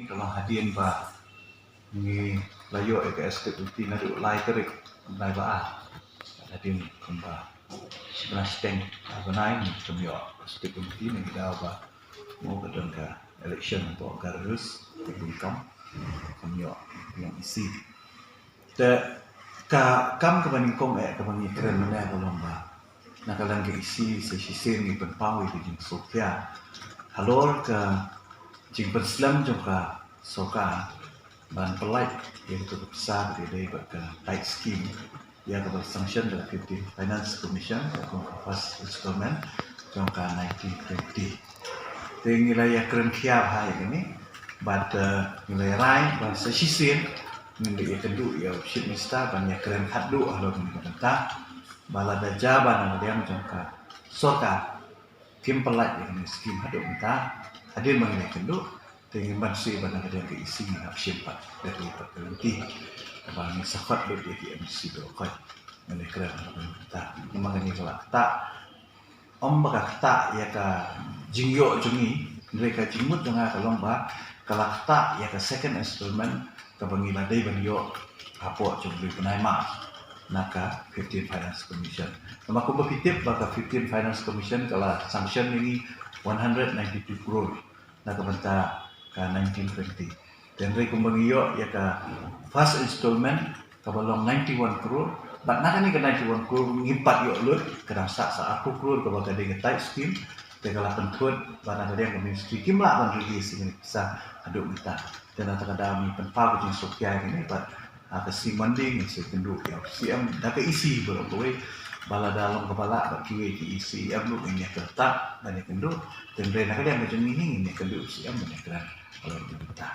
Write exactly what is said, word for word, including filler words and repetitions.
Ka long hadien ba ngi la ïoh ïa ka Executive Committee naduh lai tarik u bnai ba ar. Hadien kumba shi bnai shiteng ar bnai ngi kum ïoh Executive Committee, ngi daw ba mo ka don ka election hapoh Garo Hills, ka bun kam kum ïoh ïa E C. Te ka kam kaba nyngkong eh kaba ngi kren mynne ka long ba na ka liang ka E C sa shisien ngi pynpaw ïa ka jingsngewsih halor ka jingpynslem jong ka sorkar ban pynlait ïa ka pisa ka dei bad ka tithe scheme ïa kaba sanction da ka fifteenth Finance Commission ïa ka first installment jong ka nineteen twenty. Te ngi la ïa kren khia bha ïa kane bad eh, ngi la ïa rai ba sa shisien ngin da ïa kynduh ïa u Chief Minister ban ïa kren khatduh halor kane ka bynta ba lada jia ba na ka liang jong ka sorkar kim pynlait ïa kane ka scheme haduh mynta, hadien ba ngin ïa kynduh te ngin ban shu ba na ka liang ka E C ngin hap shim pat da ka liang ka lynti kaba ngin sa khot lut ïa ki M D C baroh khoit. Ngin ïa kren halor kane ka bynta namar kane ka la ktah. Ym ba ka ktah ïa ka jingïoh jong ngi, hynrei ka jingmut jong nga ka long ba ka la ktah ïa ka second installment kaba ngi la dei ban ïoh hapoh jong u bnai March na ka fifteenth Finance Commission. Namar kumba phi tip ba ka fifteenth Finance Commission ka la sanction ïa ngi one hundred ninety-two crore na ka bynta ka nineteen twenty. Te hynrei kumba ngi ïoh ïa ka first installment kaba long ninety-one crore, bad na kane ka ninety-one crore ngim pat ïoh lut, ka dang sah sa arphew crore kaba ka dei ka tithe scheme. Te ka la pynthut ba na ka liang ka ministry kim lah ban release ïa kane ka pisa haduh mynta. Te na kata ka daw ngi pynpaw ka jingsngewsih ïa kane bad ha ka sngi Monday ngin sa kynduh ïa u C M da ka E C baroh kawei. Ba lada long kaba lah bad kiwei ki E C em ruh ngin ïa kynduh ban ïa kynduh. Te hynrei na ka liang ka jong ngi ngin ïa kynduh u C M ban ïa kren halor kane ka bynta.